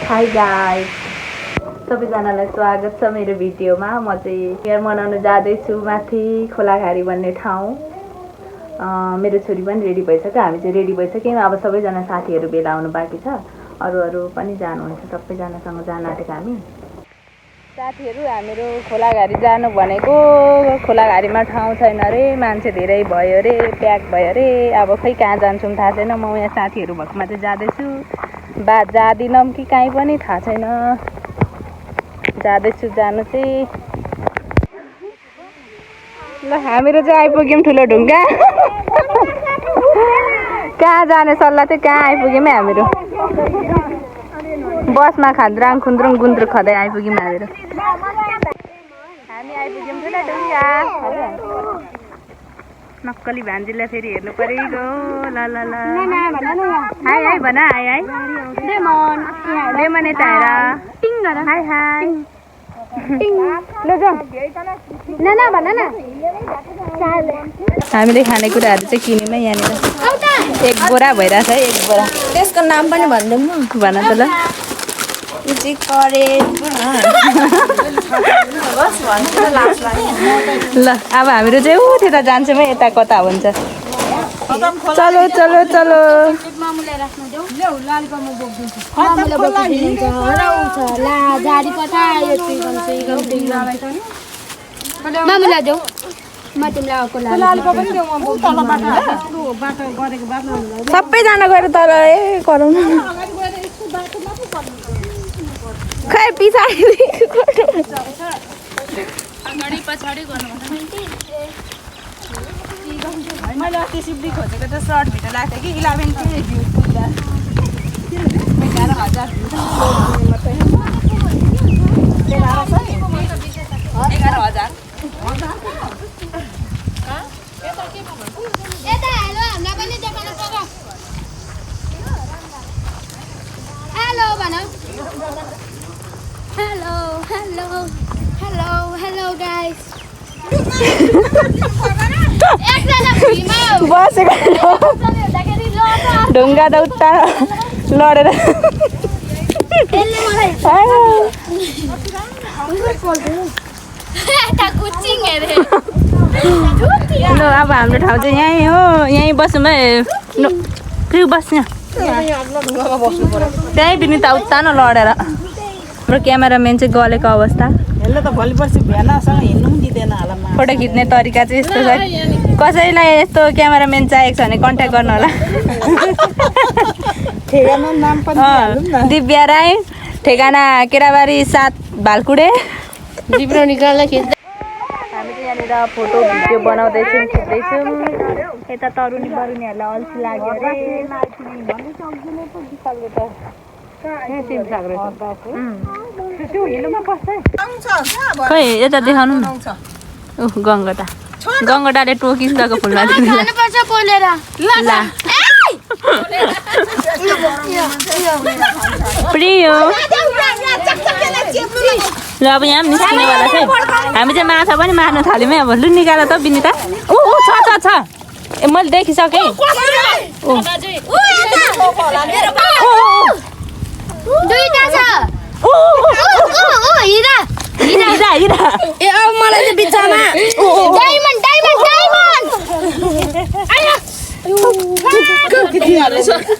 High guys, सबैजनालाई स्वागत छ मेरो भिडियोमा। म चाहिँ केयर मनाउन जाँदैछु माथि खोलाघारी भन्ने ठाउँ। मेरो छोरी पनि रेडी भइसक्यो, हामी चाहिँ रेडी भइसक्यौँ। अब सबैजना साथीहरू भेला आउनु बाँकी छ, अरू पनि जानुहुन्छ। सबैजनासँग जान आँटेको हामी साथीहरू। हामीहरू खोलाघारी जानु भनेको, खोलाघारीमा ठाउँ छैन अरे, मान्छे धेरै भयो अरे, प्याक भयो अरे। अब खै कहाँ जान्छौँ थाहा छैन। म यहाँ साथीहरू भएकोमा चाहिँ जाँदैछु, जाँदिनँ कि कहीँ पनि थाहा छैन। जाँदैछु जानु चाहिँ। ल हामीहरू चाहिँ आइपुग्यौँ ठुलो ढुङ्गा। कहाँ जाने सल्लाह चाहिँ कहाँ आइपुग्यौँ है हामीहरू। बसमा खान्द्राङ खुन्द्रुङ गुन्द्रुक खँदै आइपुग्यौँ हामीहरू। हामी आइपुग्यौँ ठुलो ढुङ्गा। नक्कली भान्जीलाई फेरि हेर्नु परेको। ल ल ल हाई हाई भन, हाई हाई लेमन यता हेर, हाई हाई ल जाउँ। हामीले खानेकुराहरू चाहिँ किन्यौँ है यहाँनिर। एक बोरा भइरहेछ है, एक बोरा। त्यसको नाम पनि भनिदिउँ म। भन त ल। ल अब हामीहरू चाहिँ त्यता जान्छौँ है, यता कता हुन्छ। चलो चलो चलो। सबैजना गएर तर गरौँ खै पछाडि मैले अस्ति सिप्री खोजेको त सर्ट भिडियो लाग्थ्यो कि 11K भ्युज पुग्दा 11,000 Hello guys. बसेको ढुङ्गा त उता लडेर ल अब हाम्रो ठाउँ चाहिँ यहीँ हो। यहीँ बसौँ है। के बस्छ त्यहीँ पनि त उता न लडेर। हाम्रो क्यामेराम्यान चाहिँ गलेको अवस्था। यसले त भोलि पर्सि भ्यानासँग हिँड्नु पनि दिँदैन होला। फोटो खिच्ने तरिका चाहिँ यस्तो छ। कसैलाई यस्तो क्यामेराम्यान चाहिएको छ भने कन्ट्याक्ट गर्नु होला। ठेगाना नाम पनि दिव्या राई, ठेगाना केराबारी 7 भालकुडे। जिब्रो निकाल्दा खिच्दै हामी चाहिँ यहाँनिर फोटो भिडियो बनाउँदैछौँ, खिच्दैछौँ। यता तरुनी बरुनीहरूलाई अल्छी लाग्यो अरे। खै यता देखाउनु न। ओह गङ्गटा, गङ्गटाले टोकिस गएको फुलमा प्रियो। ल अब यहाँ पनि निस्किनेवाला छ। हामी चाहिँ माछा पनि मार्न थाल्यौँ है। अब लु निकाल त बिनिता। ऊ छ छ छ। ए मैले देखिसकेँ। ए अब मलाई चाहिँ बिचमा डायमन्ड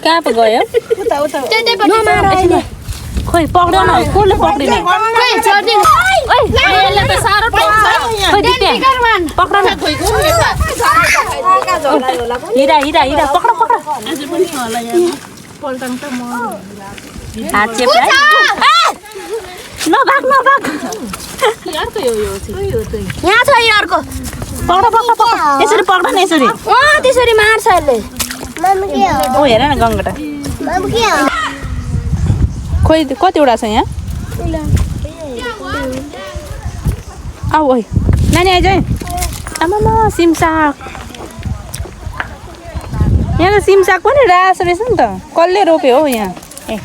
कहाँ पो गयो? खोइ पक्रिन, कसले पक्रिने? हिरा हिरा हिरा पक्र पक्र। हात चेप नभाग नभाग। यहाँ छ अर्को। पक्र पक्र पक्र। यसरी पक्र न यसरी। त्यसरी मार्छ यसले। ओ हेर न गङ्गटा। खोइ कतिवटा छ यहाँ? आऊ ओइ नानी आइज है। आमामा सिमसाग। यहाँ त सिमसाग पनि रास रहेछ नि त। कसले रोप्यो हौ यहाँ? ए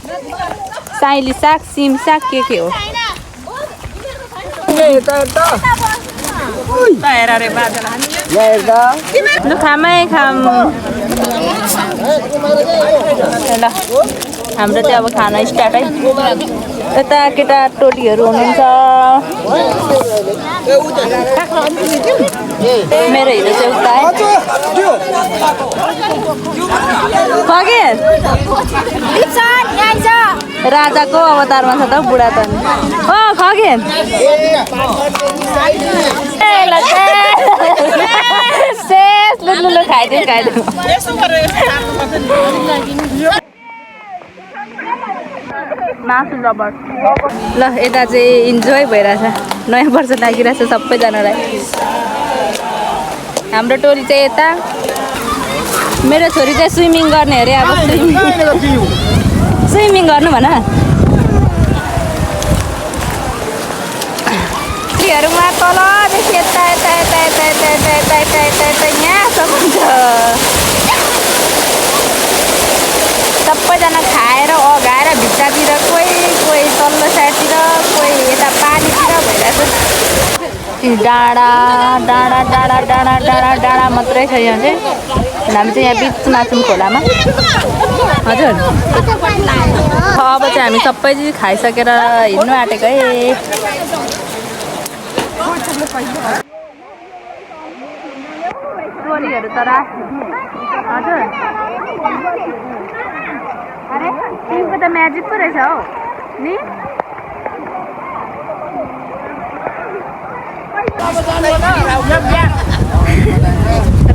साइली साग, सिमसाग के हो? हेर रे बाजा लु खामै खाम। ल हाम्रो चाहिँ अब खाना स्टार्ट है। यता केटा टोलीहरू हुनुहुन्छ। मेरो हिरो चाहिँ उता है। खगेन राजाको अवतारमा छ त बुढा त। ओ खगेन लुलु खाइदिउँ। मासु रबर ल यता चाहिँ इन्जोय भइरहेछ। नयाँ वर्ष लागिरहेछ सबैजनालाई। हाम्रो टोली चाहिँ यता। मेरो छोरी चाहिँ स्विमिङ गर्ने अरे। अब स्विमिङ गर्नु भन। त्योहरूमा तलदेखि यता यता यता यता यता यता यता यता यता यता यहाँसम्म छ। सबैजना खाएर अगाएर भित्तातिर, कोही तल्लो साइडतिर, कोही यता पानीतिर भइरहेछ। डाँडा डाँडा डाँडा डाँडा डाँडा डाँडा मात्रै छ यहाँ चाहिँ। हामी चाहिँ यहाँ बिचमा छौँ खोलामा। हजुर अब चाहिँ हामी सबै खाइसकेर हिँड्नु आँटेको है। टोलीहरू तर हजुर अरे तिमीको त म्याजिक पो रहेछ हौ नि।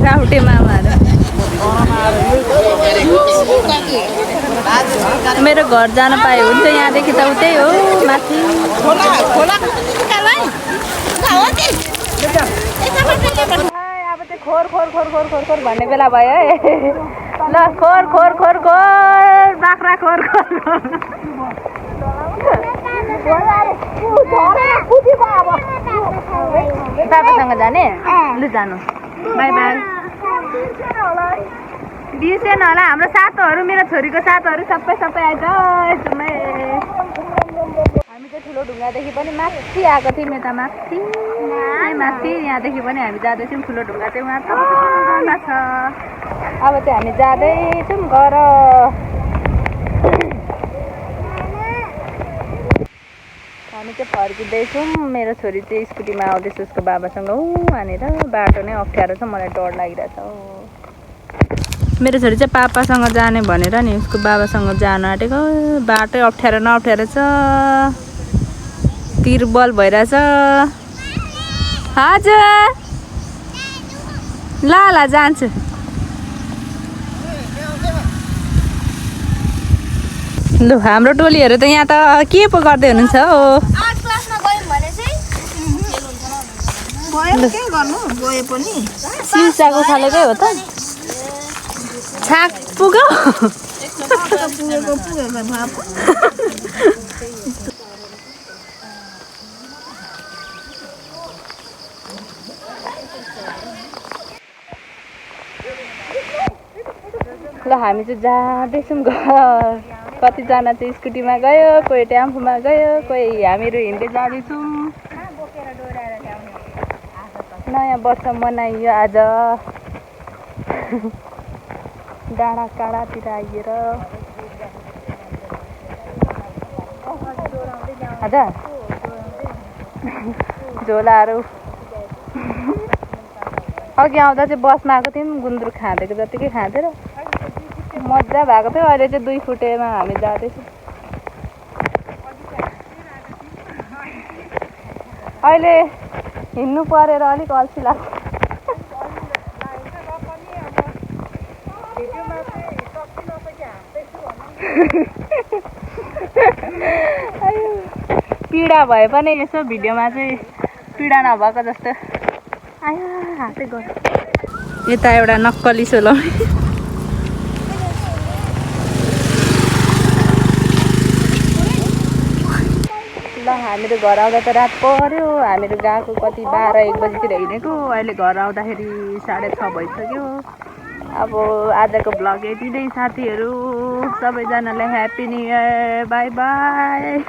राउटे मामाहरू। मेरो घर जान पाए हुन्छ। यहाँदेखि त उतै हो माथि। अब चाहिँ खोर खोर खोर खोर खोर खोर भन्ने बेला भयो है। ल खोर खोर खोर खोर बाख्रा खोर खोर। बाबासँग जाने? लु जानु। By by. बिर्सेन होला हाम्रो साथहरू, मेरो छोरीको साथहरू सबै आइज एकदमै। हामी चाहिँ ठुलो ढुङ्गादेखि पनि माथि आएको थियौँ। यता माथि यहाँदेखि पनि हामी जाँदैछौँ। ठुलो ढुङ्गा चाहिँ उहाँ तलमा छ। अब चाहिँ हामी जाँदैछौँ घर। हामी चाहिँ फर्किँदैछौँ। मेरो छोरी चाहिँ स्कुटीमा आउँदैछ उसको बाबासँग। हानेर बाटो नै अप्ठ्यारो छ। मलाई डर लागिरहेछ। मेरो छोरी चाहिँ पापासँग जाने भनेर नि उसको बाबासँग जान आँटेको। बाटै अप्ठ्यारो न अप्ठ्यारो छ। तिरबल भइरहेछ। हजुर ल जान्छु। लु हाम्रो टोलीहरू त यहाँ त के पो गर्दै हुनुहुन्छ हो। सिसाको खालेकै हो त। छाक पुग्यो। ल हामी चाहिँ जाँदैछौँ घर। कतिजना चाहिँ स्कुटीमा गयो, कोही टेम्पोमा गयो, कोही हामीहरू हिँड्दै जाँदैछौँ। नयाँ वर्ष मनाइयो आज। डाँडा काँडातिर आइएर। हजुर झोलाहरू अघि आउँदा चाहिँ बसमा आएको थियौँ। गुन्द्रुक खाँदेको जतिकै खाँदै र मजा भएको थियो। अहिले चाहिँ 2 फुटेमा हामी जाँदैछौँ। अहिले हिँड्नु परेर अलिक अल्छी लाग्छ। पीडा भए पनि यसो भिडियोमा चाहिँ पीडा नभएको जस्तो। आयो हातै गयो। यता एउटा नक्कली सोलाउने। ल हामीहरू घर आउँदा त रात पर्यो। हामीहरू गएको कति 12-1 बजीतिर हिँडेको। अहिले घर आउँदाखेरि 6:30 भइसक्यो। अब आजको भ्लग यति नै साथीहरू। सबैजनालाई happy new year. By by.